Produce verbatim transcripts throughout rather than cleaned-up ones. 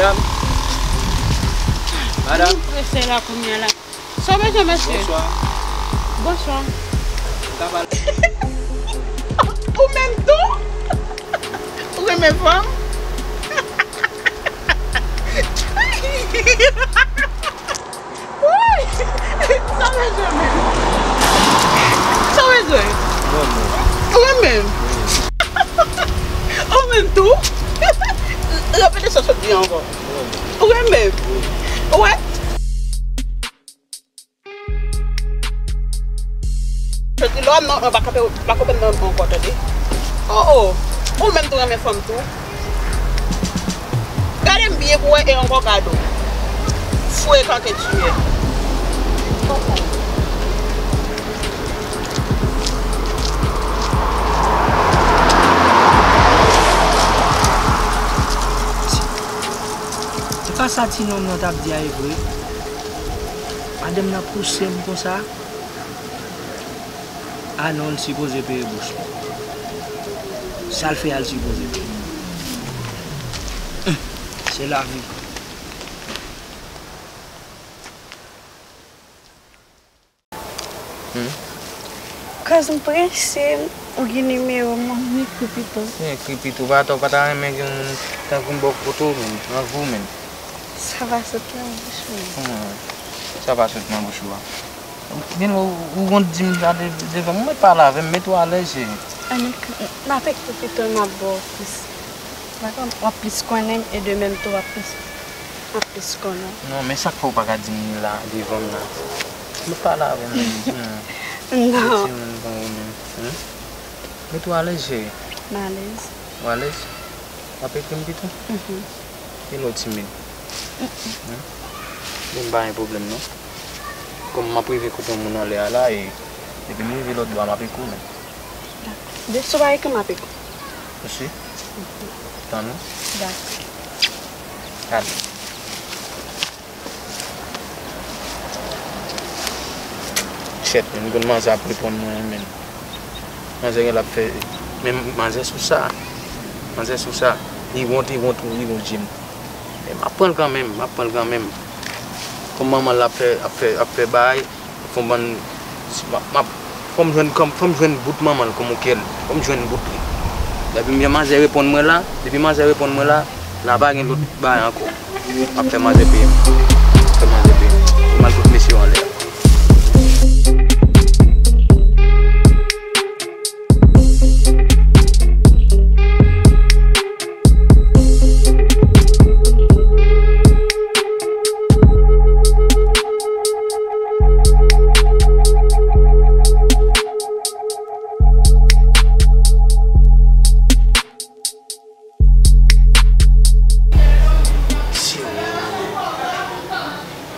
Madam. Madam. Nou prese la kounye a la. Sa w bezwen, mesye? Bonswa. Bonswa. M ka pale? Ou menm tou? Ou renmen fanm? Woy! Sa w bezwen menm? Sa w bezwen? Mwen menm. Ou renmen? Ou renmen? Ou renmen tou? Repete sa w sot di an ankò. Ou renmen? Ou wè? Soti lò m nan, pa kanpe, pa kanpe m nan ankò, tande. Oh, oh. Ou menm tou renmen fanm tou. Gade m byen pou wè e ankò gade w. Frekan ke tu ye. Se pa sa ti nonm nan t ap di a e vre? Madanm nan pouse m konsa. A non, l sipoze peye bouch li. Sa l fè a, l sipoze peye. Humm, se lavi. Humm. Kòz m prese, ou gen nimewo m, m ekri pito. M ekri pito, pa ta, ou pa ta renmen gen yon moun tankou m bò kote w menm, nan vi w menm. Sa pa sot nan bouch mwen. Kòman sa pa sot nan bouch ou a? Gen ou, ou wont di m sa de-, devan m, mwen pale avè m, mete w alèz, cheri. Annik, m ap ekri pito, m ap ba w plis. W ap plis konnen m, e de menm tou w ap plis, w ap plis konnen m. Non, men sa k fè w pa ka di m li la, devan m la? Mwen pale avè m menm. Non. Ti moun konn ou menm. Humm. Mete w alèz, cheri. M alèz. Ou alèz? W ap ekri m pito? Mhm. Kilè w timid? Mm, mm. Humm. Bon, m pa gen pwoblèm non. Kòm m ap rive kote yon moun anlè a la, e depi m rive lòt bò a, m ap ekri w menm. Dakò. De si w pa ekri m, m ap ekri w. Ou si? Mhm. Tann ou. Dakò. Ale. Shit, men m konn manzè ap reponn mwen, men. Manzè gen l ap fè, men manzè sou sa. Manzè sou sa. Li wont, li wont, li wont je m. Men m ap pran l kanmenm, m ap pran l kanmenm. Kòm manman l ap fè, ap fè, ap fè bagay, fò m bann, m ap, m ap, fò m jwenn kòm, fò m jwenn bout manman l kòm ou kè l. Fò m jwenn bout li. Depi m gen manzè reponn mwen la, depi manzè reponn mwen la, la pa gen lòt bagay ankò. M ap fè manzè peye m. M ap fè manzè peye m. Fò m al fout mesye yo anlè a.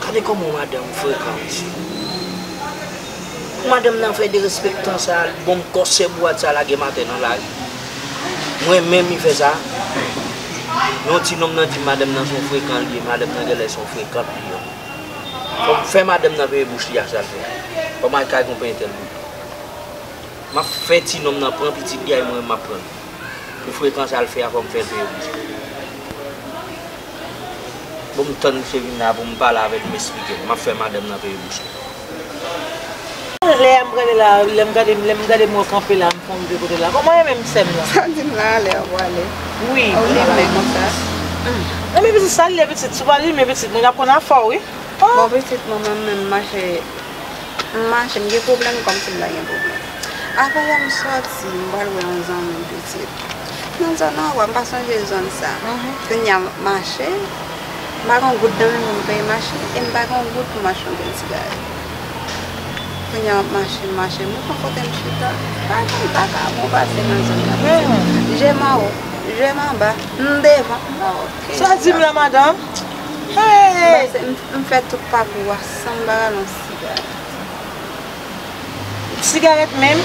Gade kòman yon madanm frekan, mesye. Pou madanm nan fè derespektan sa, al ban m kòsè bwat sa lage maten nan lari. Mwen menm li fè sa. Yon ti nonm nan di m madanm nan se yon frekan li ye, madanm nan genlè se yon frekant li ye. Fò m fè madanm nan peye bouch li ak sa l fè. Fò m al kay konprann entèl bout. M ap fè ti nonm nan pran pitit li a, e mwen menm m ap pran l. Pou frekan sa l fè a, fò m fè l peye bouch li. Bon, m tann misye vin la pou m pale avè l, m esplike l. M ap fè madanm nan peye bouch li. Lè a m gade la, lè m gade, lè m gade mwen kanpe la, m fè yon de kote la. Kòman e menm sè m nan? Sa di m la, lè a w ale. Wi. Ou limen konsa. Non, men pitit, sa l ye pitit. Si w pa limen pitit, mwen ap konn afè w, wi. Bon, pitit, mwen menm, m mache, m mache, m gen pwoblèm kòmsi m ta gen pwoblèm. Avan yè m sòti, m pral wè yon zanmi m, pitit. Nan zòn nan, w a, m pa sonje zòn sa. Kounye a, m ap mache, m pa gen yon goud nan men m pou m peye machin, e m pa gen yon goud pou m achte yon grenn sigarèt. Kounye a, m ap mache, m mache, m rive yon kote m chita. Pa gen, m pa ka bon pase nan zòn nan, pitit. Je m anwo, je m anba, m devan, m pa wè okenn moun. Sa di m la, madanm? Hey! M pase, m, m fè tout pakou a san m pa rale yon sigarèt. Sigarèt menm?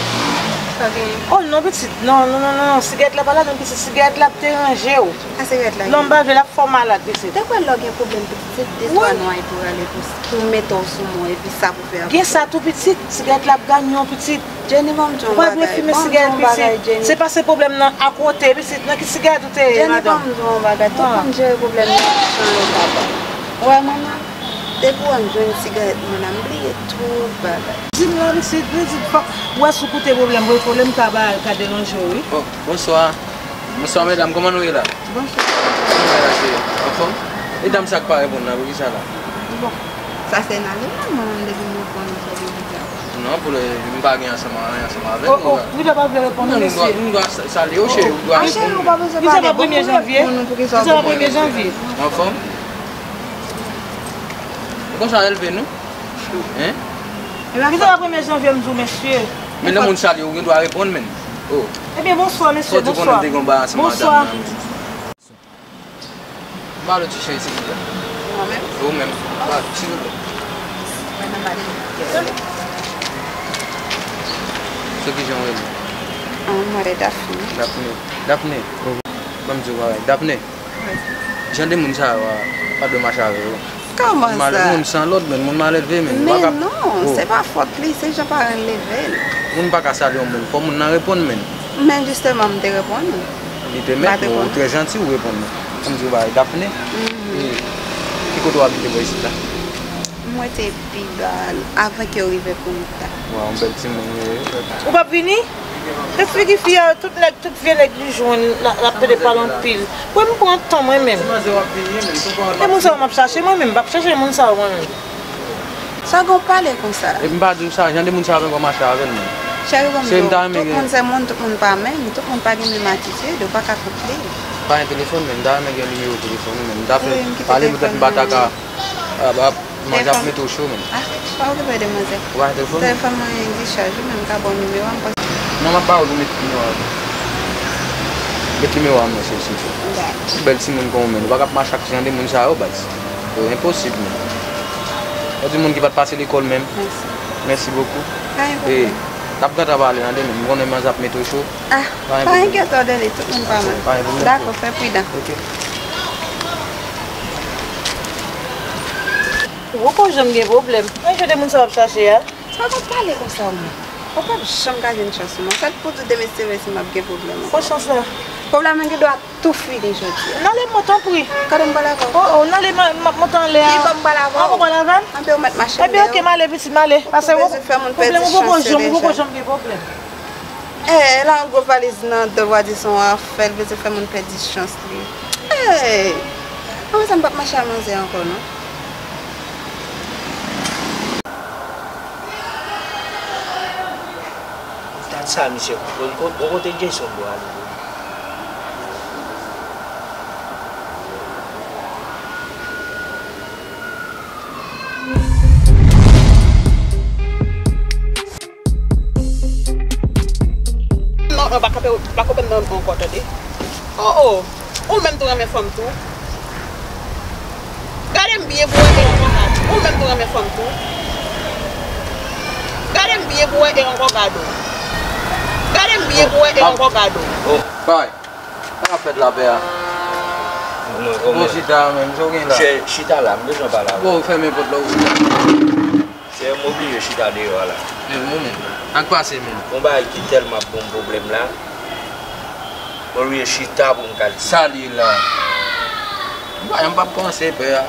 Sa genyen? Oh non, pitit. Non, non, non, non, non. Sigarèt la pa ladan, pitit. Sigarèt la ap deranje w. A sigarèt la. Non, m pa vle, l ap fè w malad, pitit. Te kwè lè w gen pwoblèm, pitit, se de twa nwa pou rale pou, pou mete w sou mwen, epi sa pou fè apre. Gen sa tou, pitit. Sigarèt la ap ganyen w, pitit. Jenny, ban m di w yon bagay. Ou pa dwe fimen sigarèt, pitit. Se pase pwoblèm nan akote, pitit. Nan ki sigarèt ou te ye, madanm? Jenny, ban m di w yon bagay. Tout moun jere pwoblèm nan yon lòt fason. Ou wè mwen menm, depi w wè m jwenn sigarèt mwen la, m bliye tout bagay. Di m la, pitit, pitit, fòk ou wè si w koute pwoblèm, pwoblèm ka ba, ka deranje w, wi. Oh, bonswa. Bonswa, medam. Kòman nou ye la? Bonswa. Kòman nou ye la, cheri? Anfòm? E dam sa k pa reponn la, poukisa la? Bon, sa se nan li menm, mwen menm depi m reponn li, se li ki di. Non, pou le, m pa gen ansanm, anyen ansanm avè l. Oh, oh, Rita pa vle reponn non, mesye. Nou dwa, nou dwa sa-, salye w, cheri, ou dwa reponn. Cheri, ou pa bezwen pale. Poukisa pa premye janvye? Poukisa pa premye janvye? Anfòm? Ou konsa elve nou? Hein? Poukisa pa premye janvye m di w mesye? Men lè moun salye w, ou gen dwa reponn, men. Oh. Ebyen, bonswa, mesye, bonswa. Fò di konnen m te gen yon bagay ansanm ak madanm nan. M pale w ti cheri, silvouplè. Mwen menm? Ou menm. Pale, silvouplè. Mwen nan pale. Se kijan w rele? Ah, mwen rele Daphne. Daphne. Daphne. Ban m di w bagay. Daphne. Jan de moun sa yo a, pa dwe mache avè yo. Kòman sa? Moun san lòd, men moun malelve, men. Men non, se pa fòt li, se jan paran l leve l. Moun pa ka salye yon moun, fò moun nan reponn, men. Men jisteman, m te reponn ou. Li te mèt, ou trè janti, ou reponn mwen. Ban m di w bagay, Daphne. E, ki kote w abite bò isit la? Mwen te pi ba, avan ke yo rive pou m ta. Waw, yon bèl timoun ou ye, wi. Ou p ap vini? Gad figi fi a, tout nèg, tout vye nèg li jwenn, l ap, l ap pede pale anpil. Wè m pran tan mwen menm. E moun sa yo m ap chache mwen menm, m p ap chache moun sa yo mwen menm. Sa gon pale konsa? Epi m pa di w sa, jan de moun sa yo poko mache avè l menm. Cheri, ban m di w, tout moun se moun, tout moun pa menm, tout moun pa gen menm atitid, ou pa ka kont li. Pa gen telefòn menm, m ta renmen gen nimewo telefòn ou menm. M ta fè pale poutèt m pa ta ka, ap, ap, manje ap mete w cho menm. Ah, pa okipe demwazèl. Ou pa gen telefòn? Telefòn mwen dichaj, ou menm ka ba w nimewo a m. Non, m ap ba w l, ou met nimewo a. Met nimewo a mwen, se, se, se. Bèl timoun kon ou menm. Ou pa ka ap mache ak jan de moun sa yo, baz. Yo enposib, menm. Ou di moun ki pa t pase lekòl menm. Mèsi. Mèsi bokou. Pa gen pwoblèm. N ap gentan pale nan demen. M konnen manzè ap mete w cho. Ah, pa enkyete w de li, tout moun pa mal. Pa gen pwoblèm. Dakò, fè pridan. Ok. Ou poko janm gen pwoblèm. Mwen jwe de moun sa w ap chache a. Sa w ap pale konsa ou menm? Ou p ap janm ka jwenn chans ou non. Sa k pou di demen se vre si m ap gen pwoblèm ankò. Kot chans la? Pwoblèm nan gen dwa tou fini jodi a. N ale mwen tanpri. Gade m pale avè w. Oh, oh, n ale m ap monte anlè a. Ki bò m pale avè w? An, ou pale avè m? Anben ou mèt mache m deyò. Ebyen, ok, m ale, pitit, m ale. Pase ou bezwen fè moun pèdi chans yo deja. Ou poko janm gen pwoblèm, ou poko janm gen pwoblèm. Eh, la yon gwo valiz nan dwal di son an fè l bezwen fè moun pèdi chans li. Eh, mwen sa m p ap mache a manzè ankò non. Dat sa misye, bon, bon kote Jason dwe ale. Non, non, pa kanpe, pa kanpe m nan ankò, tande. Oh, oh. Ou menm tou renmen fanm tou. Gade m byen pou wè e ankò gade. Ou menm tou renmen fanm tou. Gade m byen pou wè e ankò gade w. Gade m byen pou wè e ankò gade w. Oh, bay. Sa k ap fèt la, pè a? Bon, chita menm, sa w gen la? Chita la, m bezwen pale avè w. Bon, fèmen pòt la, ou chita. Chè, m oblije chita deyò a la. Men, men, men. Sa k pase menm? Yon bagay ki tèlman ap ban m pwoblèm la. M oblije chita pou m ka di. Sa l ye la? Bagay m p ap panse, pè a.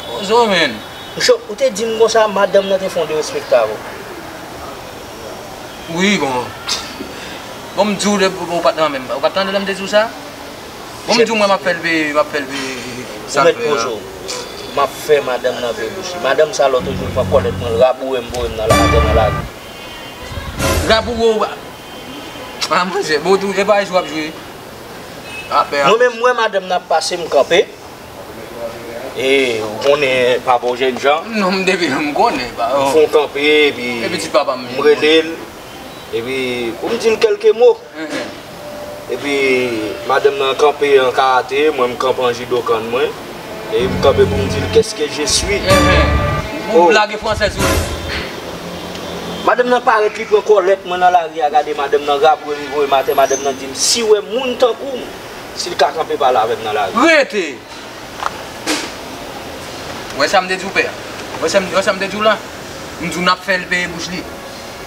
Poze w, menm. Monchè, ou te di m konsa, madanm nan te fè yon derespekte avè w. Wi, bon. Bon, m di w de, ou pa t nan menm. Ou pa t tande lè m te di w sa? Bon, m di w mwen m ap fè l peye, m ap fè l peye sa l fè a. Ou mèt poze w. M ap fè madanm nan peye bouch li. Madanm sa lòt jou l pran kòlèt mwen, l raboure m, voye m nan la, atè nan lari. Raboure w? A, manzè, bon, tou, e pa jwe w ap jwe. A, pè a. Mwen menm, m wè madanm nan ap pase, m kanpe. E, ou konnen, papa w jènjan. Non, m depi m konnen, pa. M fè yon kanpe, epi m rele l. Epi, pou m di l kèlke mo. Epi, madanm nan kanpe an karate, mwen m kanpe an jidokan mwen. E m kanpe pou m di l, qu'est-ce que je suis? Ou lage fransè sou li. Madanm nan parèt, li pran kòlèt mwen nan lari a, gade madanm nan raboure m, voye m atè, madanm nan di m, si wè moun tankou m, si l ka kanpe pale avè m nan lari. Rete! Wè sa m te di w, pè a? Wè sa m, wè sa m te di w la? M di w n ap fè l peye bouch li.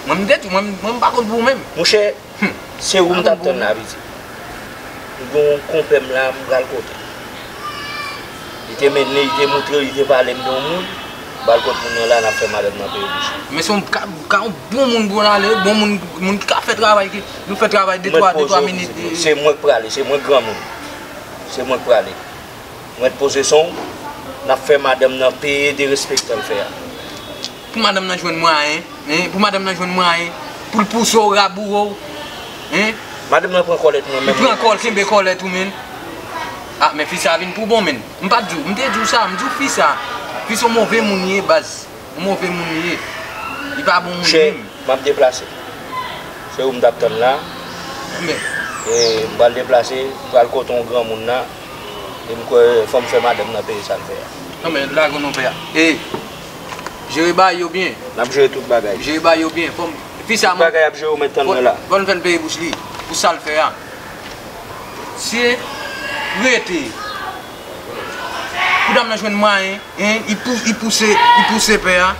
Mwen, m te di w, mwen, mwen, m pa konn pou ou menm. Monchè, se ou m t ap tann la, pitit. M gen yon konpè m la, m pral kote. Li te mennen, li te moutre, li te pale m de yon moun. M pral kot moun nan la, n ap fè madanm nan peye bouch li. Men se yon ka, ka yon bon moun pou n ale, bon moun, moun ki ka fè travay, ki, nou fè travay de twa, de twa minit. Se mwen k prale, se mwen granmoun. Se mwen k prale. Mwen t poze son, n ap fè madanm nan peye derespektan l fè a. Pou madanm nan jwenn mwayen, en, pou madanm nan jwenn mwayen, pou l pouse w, raboure w, en. Madanm nan pran kòlèt mwen menm. Li pran kòl, kenbe kòlèt ou, men. Ah, men fi sa vin pou bon, men. M pa t di w, m te di w sa, m di w fi sa. Fi sa yon move moun li ye, baz. Yon move moun li ye. Li pa bon moun menm. M ap deplase. Se ou m t ap tann la. Men. E m pral deplase, m pral kote yon granmoun la. E m kwè fò m fè madanm nan peye sa l fè a. Non, men, lage w non, pè a. E, jere bagay yo byen. N ap jere tout bagay. Jere bagay yo byen. Fò m, fi sa, tout bagay ap jere, ou mèt tann mwen la. Fò n fè l peye bouch li pou sa l fè a. Se rete. Pou dam nan jwenn mwayen, en, li pou, li pouse, li pouse pè a.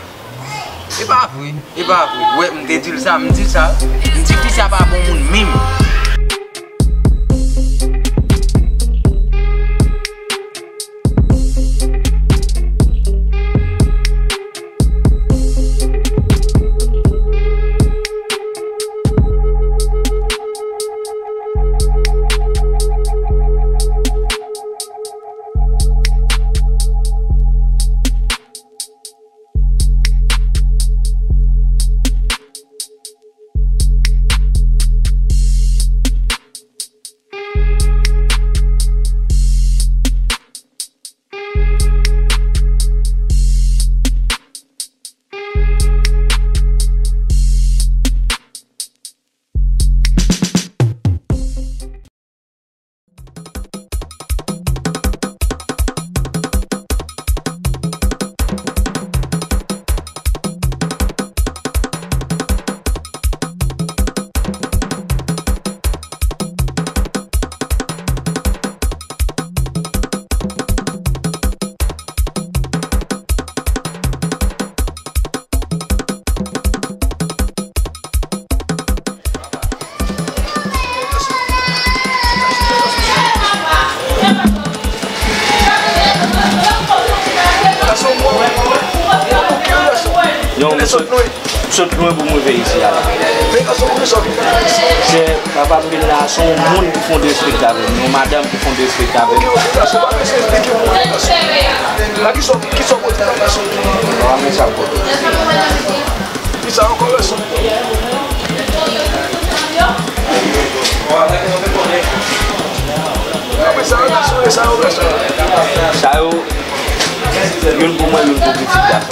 E pa vre, e pa vre. Wè, m te di l sa, m di sa. M di fi sa pa bon moun menm. Non, m sot, m sot lwen pou m rive isi a la. Se papa m vin la, se yon moun ki fon derespekte avè m, yon madanm ki fon derespekte avè m. Papa m sa pote. Ki sa ankò, gason? Sa yo, youn pou mwen, youn pou pitit la.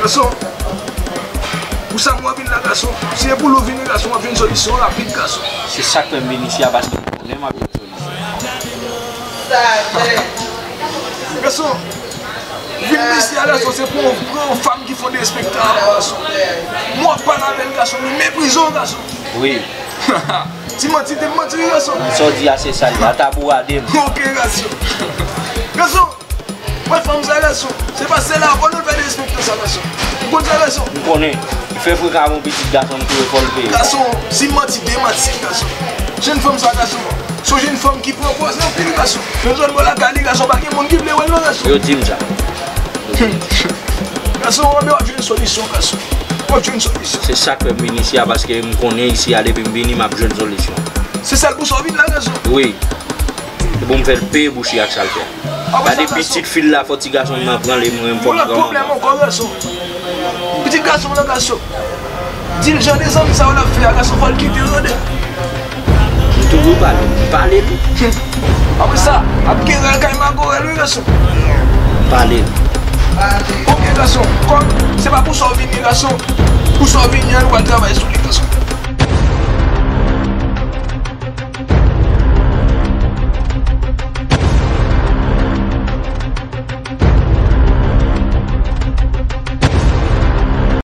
Gason, pou sa m wè w vin la, gason. Si e pou lou vini, gason, w ap jwenn solisyon rapid, gason. Se sa k fè m vin isi a, paske m konnen m ap jwenn solisyon. Gason, vin isi a, gason, se pou w pran yon fanm ki fon derespektan, gason. Mwen w ap pale avè l, gason, li meprize w, gason. Wi. Ti manti, te manti, wi, gason. Sa w di a, se sa l ye. Ata bourade m. Ok, gason. Gason, wè fanm sa, gason. Se pa sèl avè w nou fè derespektan sa, gason. Ou konn sa, gason? M konnen. Li fè frekan avè yon pitit gason, m tou e fò l peye. Gason, si manti, demanti, gason. Jèn fanm sa, gason. Se yon jèn fanm ki pran pòz anpil, gason. Nan zòn bò lakay li, gason, pa gen moun ki vle wè l, non, gason. Yo di m sa. Gason, anben w ap jwenn solisyon, gason. Mwen jwenn solisyon. Se sa k fè m vin isi a, paske m konnen isi a, depi m vini, m ap jwenn solisyon. Se sèl pou sa w vin la, gason? Wi. Se pou m fè l peye bouch li ak sa l fè. Gade pitit fi l la, fò ti gason m nan pran li, mwen, m fò m pran manman. Yon lòt pwoblèm ankò, gason. Pitit gason m nan, gason. Di l jan de zanmi sa yo l ap fè a, gason, fò l kite yo, tande. M toujou pale, m pale tou. Apre sa, ap gen rèl kay Magorèl, wi, gason. Pale. Ok, gason, kòm se pa pou sa w vini, gason. Pou sa w vini an, nou pral travay sou li, gason.